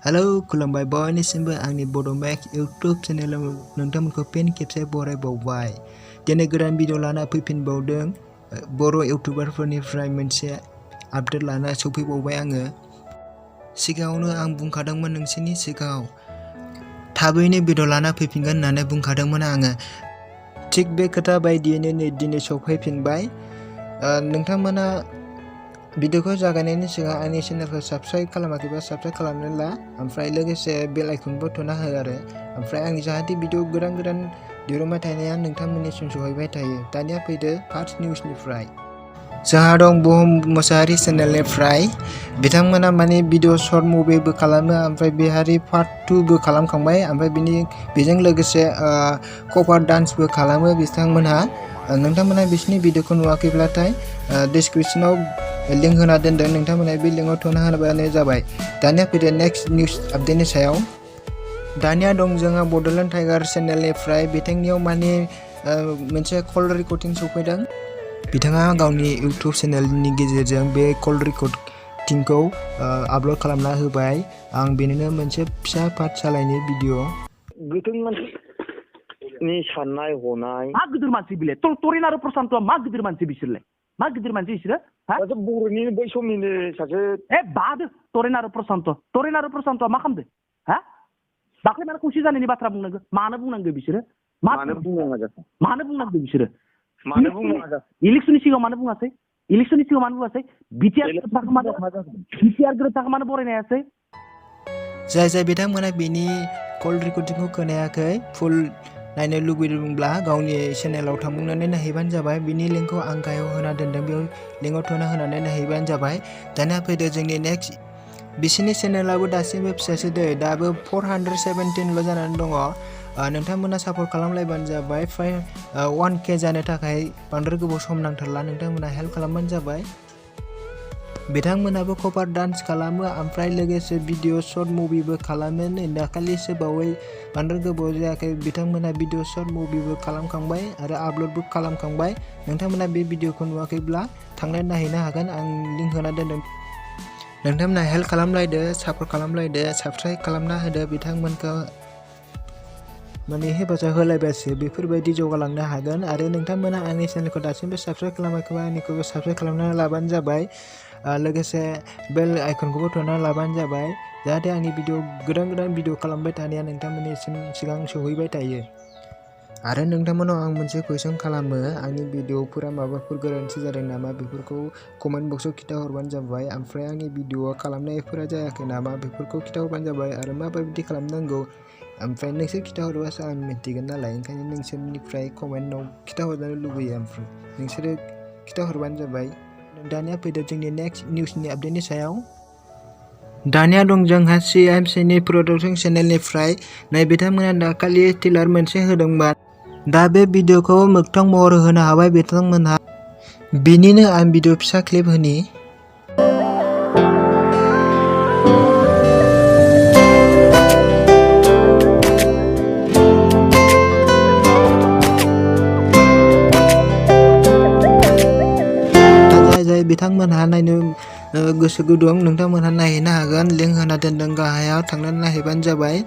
Halo, खुलुमबाय बयनिसिमबो आंनि Bodo Max YouTube चेनेलाव नोंथांमोनखौ फिन खेबसे बरायबावबाय। दिनै गोदान भिडिअ लाना फैफिनबावदों। बर' इउटुबारफोरनिफ्राय मोनसे आपडेट लाना सफैबावबाय आङो। सिगाङावनो आं बुंखादोंमोन नोंसोरनि सिगाङाव थाबैनो भिडिअ लाना फैफिनगोन होननानै बुंखादोंमोन आङो। थिग बे खोथा बायदियैनो नै दिनै सफैफिनबाय। नोंथांमोना भिडिअखौ जागायनायनि सिगां आंनि चेनेलखौ साबस्क्राइब खालामाखैबा साबस्क्राइब खालामनानै ला, ओमफ्राय लोगोसे बेल आइकनबो थुना हो आरो ओमफ्राय आंनि जाहाथे भिडिअ गोदान दिहुनबाय थानाया नोंथांमोननिसिम सहैबाय थायो। दानिया फैदो फार्स्ट निउसनिफ्राय। जोंहा दं बुहुम मोसाहारि चेनेलनिफ्राय। बिथांमोना माने भिडिअ सर्ट मुभिबो खालामो, ओमफ्राय बिहारि पार्ट 2बो खालामखांबाय, ओमफ्राय बेजों लोगोसे कभार डान्सबो खालामो बिथांमोनहा। नोंथांमोना बिसोरनि भिडिअखौ नुवाखैब्लाथाय डिसक्रिपसनाव लिंक होना दोनदों, नोंथांमोना बे लिंकआव थुना होबानो जाबाय। दानिया फैदो नेक्स्ट निउस आपडेटनि सायाव। दानिया दं जोंहा बड'लेण्ड टाइगार चेनेलनिफ्राय। बिथांनियाव माने मोनसे कल रेकर्डिं सफैदों। बिथाङा गावनि इउटुब चेनेलनि गेजेरजों बे कल रेकर्डिंखौ आपल'ड खालामना होबाय। आं बेनिनो मोनसे फिसा पार्ट सालायनि भिडिअ। गोथों मानसिनि साननाय हनाय मा गिदिर मानसि बिलाय टरेन आरो प्रसान्तआ मा गिदिर मानसि बिसोरलाय? मा गिदिर मानसि बिसोरो? सासे बर'नि बै समनिनो सासे बादो टरेन आरो प्रसान्तआ मा खालामदो? दाख्लै मानो खौसे जानायनि बाथ्रा बुंनांगौ? मानो बुंनांगौ बिसोरो? मानो बुंनाङा जाखो? मानो बुंनांगौ बिसोरो? मानो बुंनाङा जाखो? इलेक्सननि सिगाङाव मानो बुङासै? इलेक्सननि सिगाङाव मानो बुङासै? बिटिआर गोरोबथाखौ मानो बरायनो हायासै? जाय बिथांमोना बेनि कल रेकर्डिंखौ खोनायाखै, फुल नायनो लुबैदोंब्ला गावनि चेनेलाव थांनानै नायहैबानो जाबाय। बिनि लिंकखौ आं गाहायाव होना दोनदों, बेयाव लिंकआव थुना होनानै नायहैबानो जाबाय। दानिया फैदो जोंनि नेक्स्ट। बिसोरनि चेनेलाबो दासिमबो फिसासो दै, दाबो 417ल' जानानै दङ। नोंथांमोना सापर्ट खालामलायबानो जाबाय। 1K जानो थाखाय बांद्राय गोबाव सम नांथारला, नोंथांमोना हेल्प खालामबानो जाबाय। बिथांमोनाबो कभार डान्स खालामो, ओमफ्राय लोगोसे भिडिअ सर्ट मुभिबो खालामो। नै दाखालिसो बावै बांद्राय गोबाव जायाखै बिथांमोना भिडिअ सर्ट मुभिबो खालामखांबाय आरो आपल'डबो खालामखांबाय। नोंथांमोना बे भिडिअखौ नुवाखैब्ला थांनानै नायहैनो हागोन, आं लिंक होना दोनदों। नोंथांमोना हेल्प खालामलायदो, सापर्ट खालामलायदो, साबस्क्राइब खालामना होदो। बिथांमोनखौ माने हेफाजाब होलायबासो बेफोरबायदि जौगालांनो हागोन। आरो नोंथांमोना आंनि चेनेलखौ दासिमबो साबस्क्राइब खालामाखैबा आंनिखौबो साबस्क्राइब खालामनानै लाबानो जाबाय। लोगोसे बेल आइकनखौबो थुना लाबानो जाबाय, जाहाथे आंनि गोदान भिडिअ खालामबाय थानाया नोंथांमोननिसिम सिगां सहैबाय थायो। आरो नोंथांमोनाव आं मोनसे कुइसन खालामो, आंनि भिडिअफोरा माबाफोर गोरोन्थि जादों नामा बेफोरखौ कमेन्ट बक्सआव खिन्थाहरबानो जाबाय। ओमफ्राय आंनि भिडिअ खालामनायफोरा जायाखै नामा बेफोरखौ खिन्थाहरबानो जाबाय, आरो माबायदि खालामनांगौ। ओमफ्राय नोंसोर खिन्थाहरबासो आं मिथिगोन नालाय, ओंखायनो नोंसोरनिफ्राय कमेन्टआव खिन्थाहरजानो लुबैयो। ओमफ्राय नोंसोरो खिन्थाहरबानो जाबाय। दानिया फैदो जोंनि नेक्स्ट निउसनि आपडेटनि सायाव। दानिया दं जोंहा CMCनि प्रडाक्शन चेनेलनिफ्राय। नै बिथांमोना दाखालि टिलार मोनसे होदोंमोन, दा बे भिडिअखौ मोगथां महर होनो हाबाय बिथांमोनहा। बिनिनो आं भिडिअ फिसा क्लिप होनि। जाय बिथांमोनहा नायनो गोसो गुदुं, नोंथांमोनहा नायहैनो हागोन, लिंक होना दोनदों गाहायाव, थांनानै नायहैबानो जाबाय।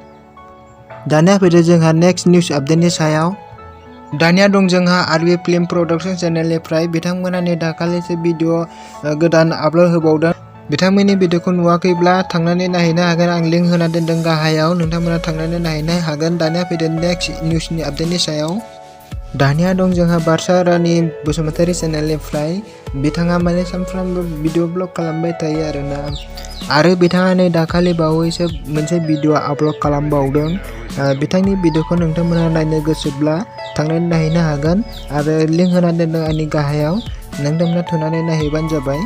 दानिया फैदो जोंहा नेक्स्ट निउस आपडेटनि सायाव। दानिया दं जोंहा आरबि फिल्म प्रडाक्शन चेनेलनिफ्राय। बिथांमोना नै दाखालिसो भिडिअ गोदान आपल'ड होबावदों। बिथांमोननि भिडिअखौ नुवाखैब्ला थांनानै नायहैनो हागोन, आं लिंक होना दोनदों गाहायाव, नोंथांमोना थांनानै नायहैनो हागोन। दानिया फैदो नेक्स्ट निउसनि आपडेटनि सायाव। दानिया दं जोंहा बारसा रानि बसुमतारी चेनेलनिफ्राय। बिथाङा माने सानफ्रामबो भिडिअ ब्लग खालामबाय थायो आरोना, आरो बिथाङा नै दाखालि बावैसो मोनसे भिडिअ आपल'ड खालामबावदों। बिथांनि भिडिअखौ नोंथांमोना नायनो गोसोब्ला थांनानै नायहैनो हागोन, आरो लिंक होना दोनदों आंनि गाहायाव, नोंथांमोना थुनानै नायहैबानो जाबाय।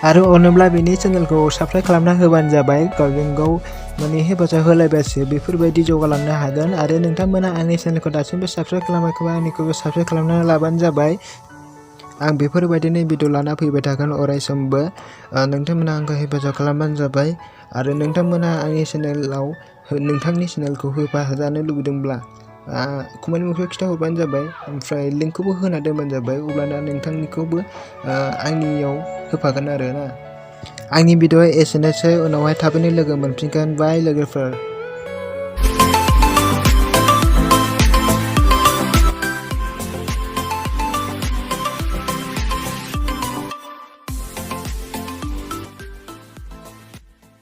आरो अनोब्ला बेनि चेनेलखौ साबस्क्राइब खालामना होबानो जाबाय। गावजों गाव माने हेफाजाब होलायबासो बेफोरबायदि जौगालांनो हागोन। आरो नोंथांमोना आंनि चेनेलखौ दासिमबो साबस्क्राइब खालामाखैबा आंनिखौबो साबस्क्राइब खालामनानै लाबानो जाबाय। आं बेफोरबायदिनो भिडिअ लाना फैबाय थागोन अरायसमबो। नोंथांमोना आंखौ हेफाजाब खालामबानो जाबाय। आरो नोंथांमोना आंनि चेनेलाव नोंथांनि चेनेलखौ होफाजानो लुबैदोंब्ला कमेन्ट बक्सआव खिन्थाहरबानो जाबाय, ओमफ्राय लिंकखौबो होना दोनबानो जाबाय। अब्लाना नोंथांनिखौबो आंनियाव होफागोन आरो ना। आंनि भिडिअआ एसेनोसै उनावहाय थाबैनो लोगो मोनफिनगोन बाय लोगोफोर